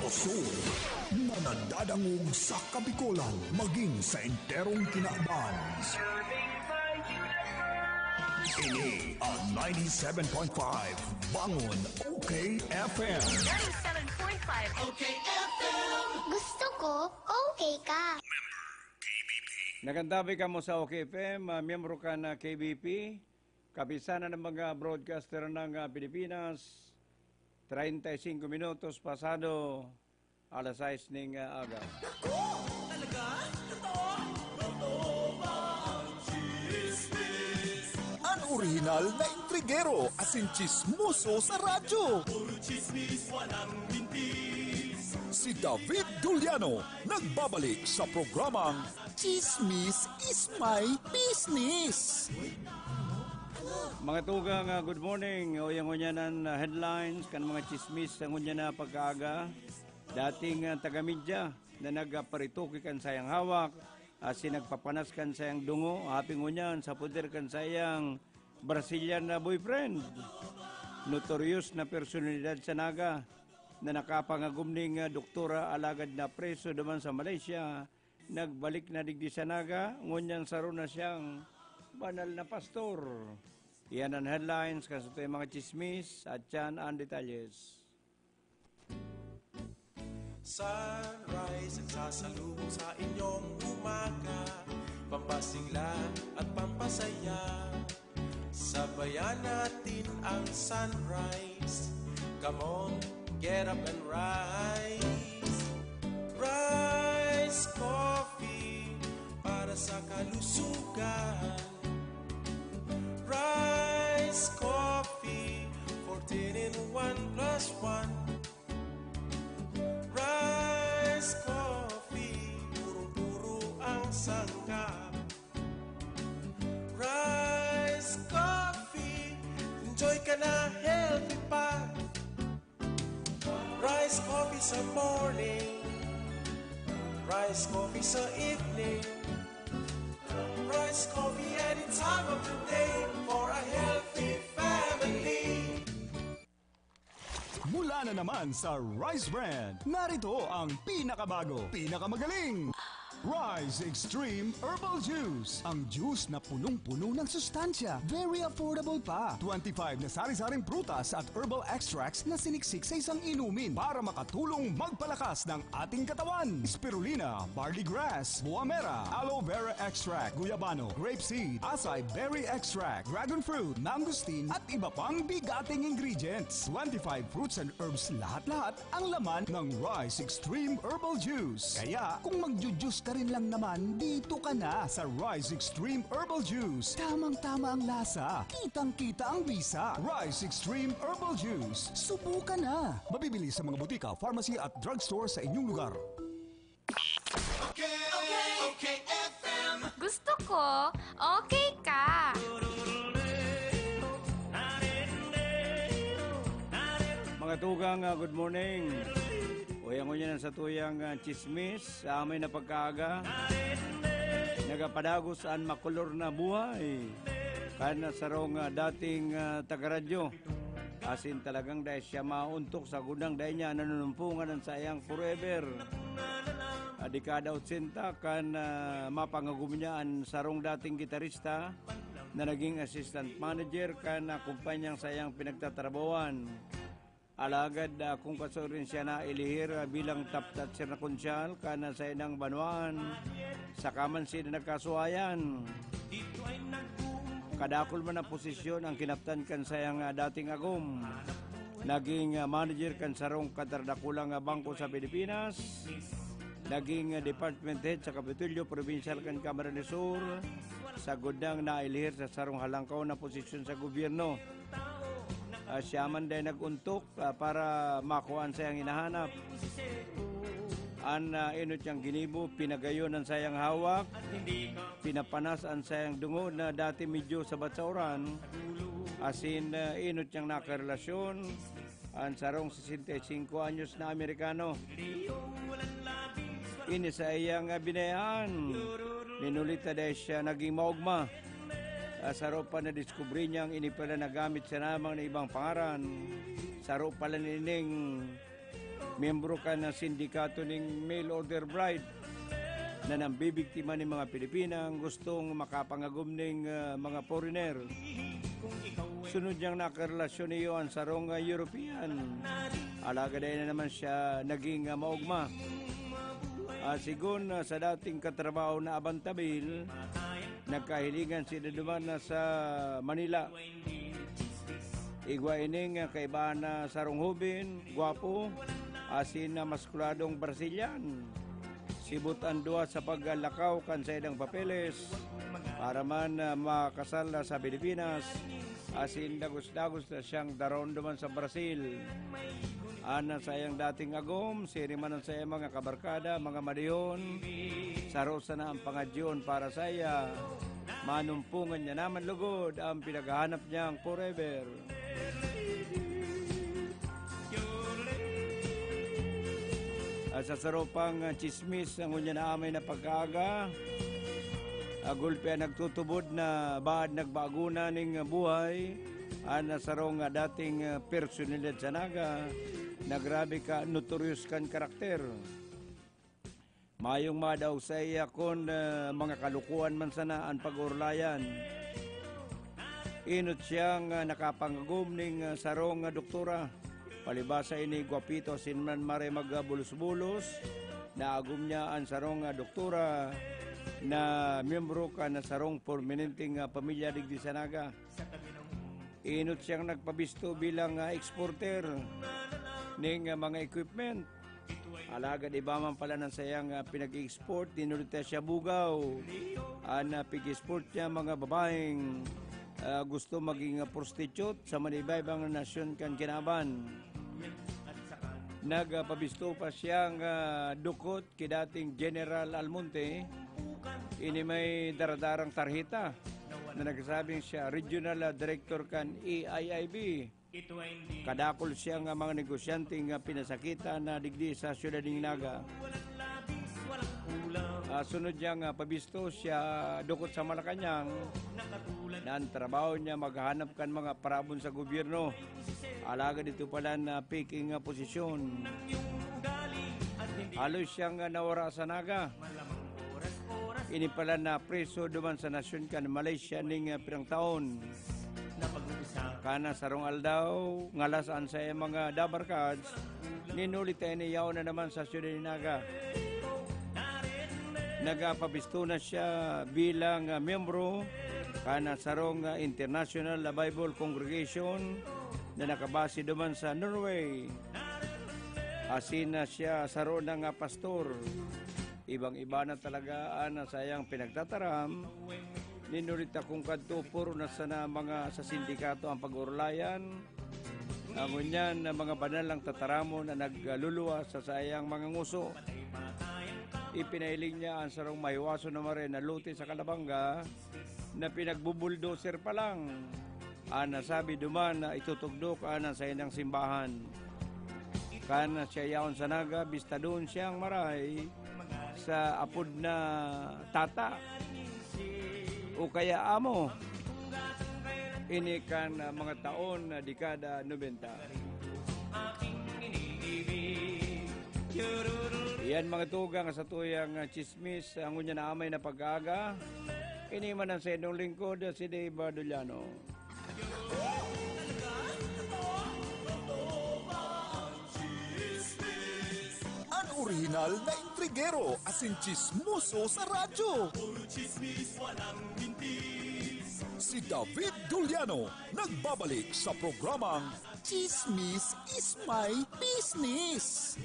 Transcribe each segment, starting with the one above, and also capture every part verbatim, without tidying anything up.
Osor na nadadangog sa Kabikolan maging sa enterong kinaban. Ini ang ninety-seven point five Bangon O K F M. ninety-seven point five O K F M. Gusto ko, okay ka. Nakantabi kamo sa O K F M, ah, miyembro ka na K B P, Kapisanan ng mga Broadcaster ng ah, Pilipinas, treinta y cinco minutos pasado alas sais ning ah, aga. Talaga? Totoo? Totoo ba ang chismis? An orihinal na intrigero asin chismoso sa radyo. Puro chismis, walang mintis. Si David Duliano nagbabalik sa programang Chismis is my business. Mga tugang, ah, good morning. O yang ngunyan an ah, headlines kan mga chismis sa ngunyan na pagkaaga. Dating ah, taga-media na nagparituki kan sayang hawak, asin nagpapanas kan sayang dungo, hapi ngunyan sa poder kan sayang Brazilian na boyfriend. Notorious na personalidad sa Naga na nakapangagom ning ah, doktora alagad na preso duman sa Malaysia, nagbalik na digdi sa Naga, ngunyan saro na siyang banal na pastor. Iyan ang headlines kan satuyang mga chismis at yan ang detalyes. Sunrise ang sasalubong sa inyong umaga. Pampasigla at pampasaya. Sabayan natin ang sunrise. Come on, get up and rise. Rise Coffee para sa kalusugan. Rise Coffee, fourteen in one plus one. Rice Coffee, purong-puro ang sangkap. Rice Coffee, enjoy ka na, healthy pa. Rice Coffee sa morning, Rice Coffee sa evening, Rice Coffee any time of the day for a healthy family. Mula na naman sa Rice Brand, narito ang pinakabago, pinakamagaling Rice Extreme Herbal Juice. Ang juice na punong-puno ng sustansya, very affordable pa. Twenty-five na sari-saring prutas at herbal extracts na siniksik sa isang inumin para makatulong magpalakas ng ating katawan. Spirulina, barley grass, buamera, aloe vera extract, guyabano, grape seed, acai berry extract, dragon fruit, mangosteen, at iba pang bigating ingredients. Twenty-five fruits and herbs lahat-lahat ang laman ng Rice Extreme Herbal Juice. Kaya kung magju-juice ka rin lang naman, dito ka na sa Rice Extreme Herbal Juice. Tamang-tama ang lasa, kitang-kita ang bisa. Rice Extreme Herbal Juice. Subukan na! Mabibili sa mga butika, pharmacy at drugstore sa inyong lugar. Okay, okay, okay, F M. Gusto ko, okay ka. Mga tugang, ah, good morning. Uya ngunyan ang satuyang ah, chismis sa amay na pagkaaga. Nagapadagos an makulor na buhay. Kan sarong ah, dating ah, tagaradyo. Asin talagang dai siya mauntok sa gudang dai niya nanunumpungan an sayang forever. Ah, dekada otsenta kan ah, mapangagom niya an sarong dating gitarista na naging assistant manager kan ah, kumpanyang sayang pinagtatrabahoan. Alagad ah, kun kasuodin siya nailihir ah, bilang taptat siya na konsyal kan ah, saindang banwaan, saka man sila nagkasuhayan. Kadakul man na posisyon ang kinaptan kan sayang ah, dating agom. Naging ah, manager kan sarong kadarakulang ah, bangko sa Pilipinas. Naging ah, department head sa Kapitolyo Probinsyal kan Camarines Sur. Sagod nang nailihir sa sarong halangkaw na posisyon sa gobyerno. Ah, siya man dai nag-untok ah, para makuha an sayang hinahanap. An ah, enot niyang ginibo, pinagayon an sayang hawak, pinapanas an sayang dungo na dati medyo sabat sa uran, asin ah, enot niyang nakarelasyon, an sarong sesenta y cinco anyos na Amerikano. Ini sa iyang ah, binayaan. Minulita dahil siya naging maogma. Ah, saro pa nadiskubre niyang ini pala nagamit siya namang na ibang pangaran. Saro pala nining Miyembro kan sindikato ning mail order bride na nambibiktima nin mga Pilipinang gustong makapangagom ning, ah, mga foreigner. Sunod niyang nakarelasyon iyo an sarong, ah, European. Alagad dai na naman siya naging, ah, maogma. Ah, sigon, ah, sa dating katrabaho na abantabil, nagkahilingan sila duman na sa Manila. Igwa ining, ah, kaibahan na sarong hoben, gwapo, asin na maskuladong Brazilian. Sibot an duwa sa paglakaw kan saindang papeles para man, ah, makasal na sa Pilipinas, asin dagos-dagos na siyang daraon duman sa Brazil. An saiyang dating agom, siring man an saiyang mga kabarkada, mga madihon, saro sana an pangadyoon para saiya. Manumpongan niya naman lugod an pinaghahanap niyang forever. At sa saro pang, ah, chismis, ngunyan na amay na pagkaaga, ah, gulpi an nagtutubod na baad nagbago na ning buhay an sarong, ah, dating, ah, personalidad sa Naga na grabe ka notorious kan karakter. Mayong madaog saiya kun, ah, mga kalukuhan man sana an pag-orlayan. Inot siyang, ah, nakapangagom ning, ah, sarong, ah, doktora. Palibasa ini, gwapito asin man maray magbulos-bulos. Naagom niya an sarong, ah, doktora na miyembro kan sarong prominenteng, ah, pamilya digdi sa Naga. Inot siyang nagpabisto bilang, ah, exporter ning, ah, mga equipment. Alagad iba man pala an saiyang, ah, pinag-export, dinulita siya bugaw. An, ah, pig-export niya mga babaeng, ah, gusto maging, ah, prostitute sa manibaybang nasyon kan kinaban. Nagpabisto pa siyang, ah, dukot ki dating General Almonte. Ini may daradarang tarheta na nagsasabing siya regional, ah, director kan A I I B. Kadakul siya nga mga negosyante nga pinasakitan na digdi sa siyudad nin Naga. Ah, sunod niya nga pabisto siya dukot sa Malacañang na an trabaho niya maghanap kan mga parabon sa gobyerno. Alagad ito pala na peking nga posisyon. Halos siyang, ah, nawara sa Naga. Ini pala na preso duman sa nasyon kan Malaysia ning, ah, pirang taon. Kan sarong aldaw, ngalas an saiyang mga dabarkads, ninuli ta ini yaon na naman sa siyudad nin Naga. Nagapabisto na siya bilang, ah, miyembro kan sarong, ah, International Bible Congregation na nakabase duman sa Norway. Asin na siya saro na nga pastor. Ibang-iba na talaga an saiyang pinagtataram. Ninurita kung kadto puro na sana mga sa sindikato ang pag-orlayan. Ngunyan na mga banal lang tataramon na nagluluwas sa saiyang mga nguso. Ipinahiling niya an sarong mahiwaso na mare na lote sa Calabanga na pinagbubuldoser pa lang. An nasabi duman na itutugdok an saindang simbahan. Kan siya yaon sa Naga, bistadon siyang maray sa apod na tata o kaya amo. Ini kan, ah, mga taon na dekada nobenta. Iyan mga tugang sa tuyang, ah, chismis, ang unya na amay na pag-aaga. Ini man ang sa inyong lingkod, si Dave Doliano. An orihinal na intrigero asin chismoso sa radyo. Si David Doliano, nagbabalik sa programang Chismis is my business.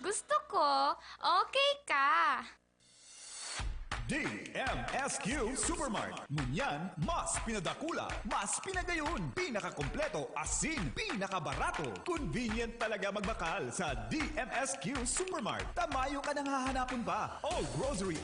Gusto ko, okay ka. D M S Q Supermart. Ngunyan, mas pinadakula, mas pinagayon, pinakakompleto, asin pinakabarato. Convenient talaga magbakal sa D M S Q Supermart. Ta mayo ka nang hahanapon pa. All grocery